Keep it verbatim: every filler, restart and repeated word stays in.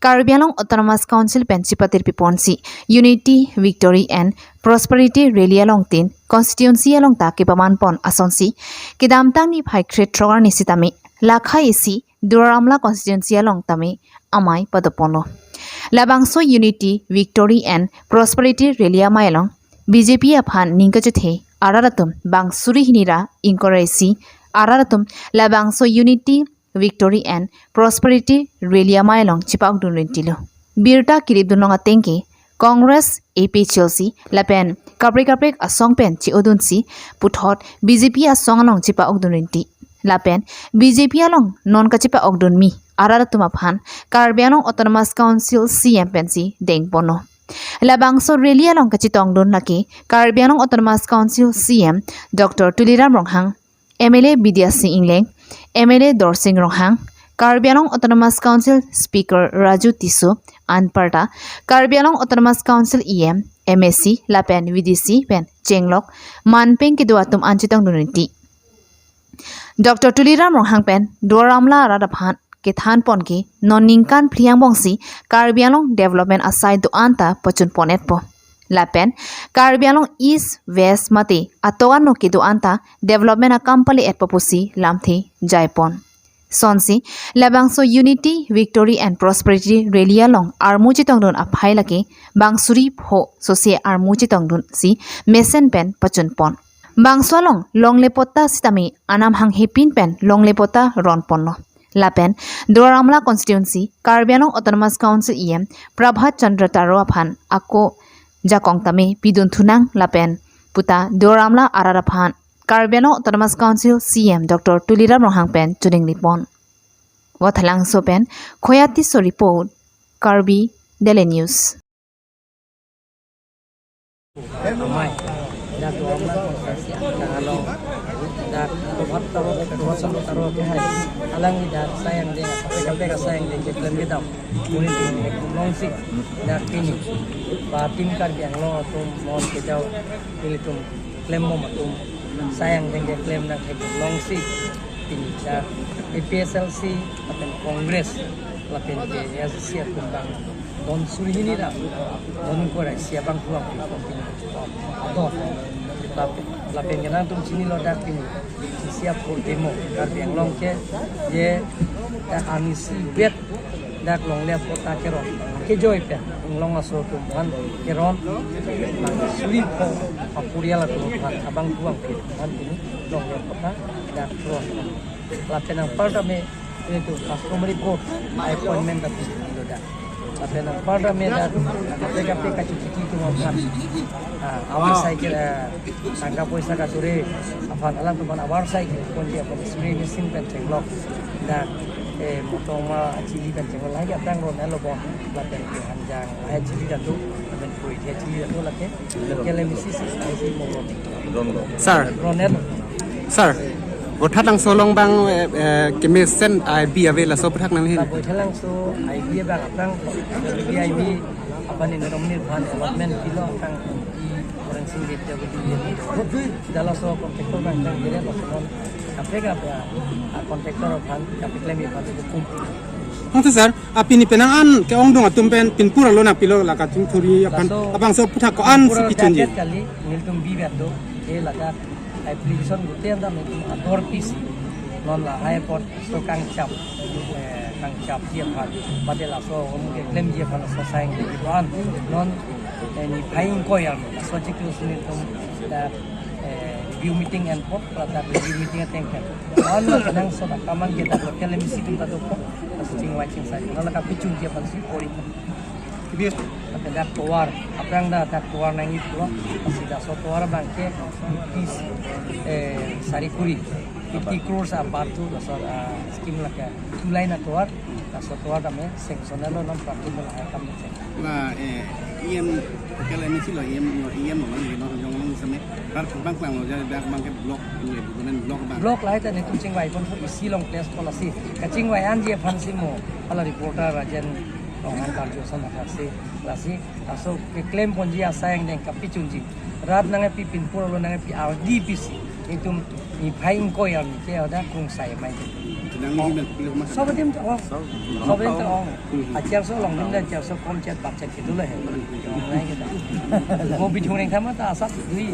Karbi Anglong Autonomous Council pen chipatirpi ponsi Unity, Victory and Prosperity Rally along tin constituency along ta kepaman pon asonsi kedamtang niphai krethrok arni sitame lakha isi Duar Amla constituency along tame amei padoponlo. Labangso Unity, Victory and Prosperity Rally amei along B J P aphan ning kachethe arat atum bang suri hini ra ingkoi ra isi arat atum labangso Unity, Victory and Prosperity Rally amei along chipa-okdun rintilo. Birta kiripdun long ateng ke Congress, A P H L C lapen kaprek kaprek asong pen chi-odunsi puthot B J P asong along chipa-okdun rinti. Lapen B J P along non kachipa-okdunmi arat atum aphan Karbi Anglong Autonomous Council C M pensi dengponlo. Labangso rally along kachetongdun lake Karbi Anglong Autonomous Council C M Doctor Tuliram Ronghang, M L A Bidya Sing Engleng, M L A Dorsing Ronghang, Karbi Anglong Autonomous Council Speaker Raju Tisso, anparta Karbi Anglong Autonomous Council E M, M A C lapen V D C pen chenglok manpeng kedo atum an chetongdun rinti. Doctor Tuliram Ronghang pen Duar Amla arat aphan kethan pon ke non ningkan phli angbongsi Karbi Anglong development asai do-an ta pachun pon-etpo. Lapen Karbi Anglong East, West mate ato ano kedo-an ta development akam pale-etpo pusi lamthe jaipon. Sonsi labangso Unity, Victory and Prosperity Rally along armu chetongdun aphai lake bang suri pho sose armu chetongdunsi mesen pen pachun pon. Bangso along longle patta sitame anam hanghe pin pen longle patta ron ponlo. Lapen Duar Amla constituency Karbi Anglong Autonomous Council E M Prabhat Chandra Taro aphan ako jakong tame pidun thunang lapen puta Duar Amla arat aphan Karbi Anglong Autonomous Council C M Doctor Tuliram Ronghang pen choningri pon. Wathalangso pen Khoyati So report, Karbi Daily News. Amei, dak Duar Amla constituency angkang along, dak Prabhat Taro, Prabhat Chandra Taro ke hai, alangli dak asai angdeng, kaprek kaprek asai angdeng keklem kedam, monit atum theklongsi, dak pini ba Team Karbi Anglong atum non kejao, nelitum klembom atum asai angdeng keklem nangtheklongsi, pini dak A P H L C lapen Congress lapen ke A I C C atum bang don suri hini ra don ingkoi ra isi abang pulang pi pon pini. Adon. Lapen, lapen ke nangtum chinilo dak pini isi apor demo Karbi Anglong ke je dak arnisi bet dak longle patta keron kejoi pen inglong aso atum aphan keron bang suri pho apurial atum aphan abang pulang pi aphan pini longle patta dak keron. Lapen anparta me nelitum customary court appointment ta pilo dak. Lapen anparta me dak kaprek kaprek kachichiti atum aphan, ah, abar sai ke, ah, tangka poisa kachure aphan alangtum aphan abar sai ke ponji aphan spray machine pen chenglok dak, eh, motong ma chili pen chenglok lahai ke aphrang ron-etlo bon lapen ke hanjang lahai chili dak do lapen puri dia chili dak do lake local M C C isi mo ron. Sir. Ron-etlo. Sir, Boithalangso along bang, eh, eh, kemesen I B ave, laso aphuthak nangli. Boithalangso I B abang aphrang, I B aphan nelitum aphan allotment pilo aphrang di orang sing di dia di. Dak laso contractor abang aphrang dire laso non kaprek kaprek, ah, contractor aphan kaprek klem aphan hukum. Ante sir, ah, pini penang an ke-ongdung atum pen pinpur alo nangpilo la kachingthuri aphan, laso abangso aphuthak ko-ansi pinpur alo pachunji. Dak kali nelitum bibe do, eh, ladak application guten ta nelitum ador pisi. Non lahai apot so kangchap, eh, kangchapji aphan, bade laso ahum keklemji aphan laso asai angdeng kedo-an. Non, eh, niphai ingkoi arni laso achiklo si nelitum dak, eh, review meeting enpo, ladak review meeting ateng pen. Lapen nangso dak kaman ke dak local M C C atum ta dopo, laso chingvai chingsai, non la kapachunji aphansi pori. Lapen dak tovar, aphrang dak tovar nangji pulo, lasi laso tovar abang ke rupees, eh, sari kuri, fifty crores abar tu laso, ah, scheme lake two lane atovar, laso tovar tame sanction lo non prapti lo hai kam cheng. La, eh, E M, kala ini silo E M, E M lo, no, jong long same, bar bang bang lo, jadi dak abang ke block, ini bukan block abang. Block lahai ta nelitum chingvai ponpo isi along place policy, kachingvai anji aphansi mo, hala reporter Rajen Ronghang karju ason athak si, lasi, laso keklem ponji asai angdeng kapachunji. Rat nangpi pinpur alo nangpi ardi pisi. Nelitum niphai ingkoi arni ke ada krungsai mai. Sob adim ta ong. Sob adim ta ong. Achairso along adim ta achairso kom chet bak chet kedo le he. Ong le ke ta. Mo Bithung Rengthama ta asap dui.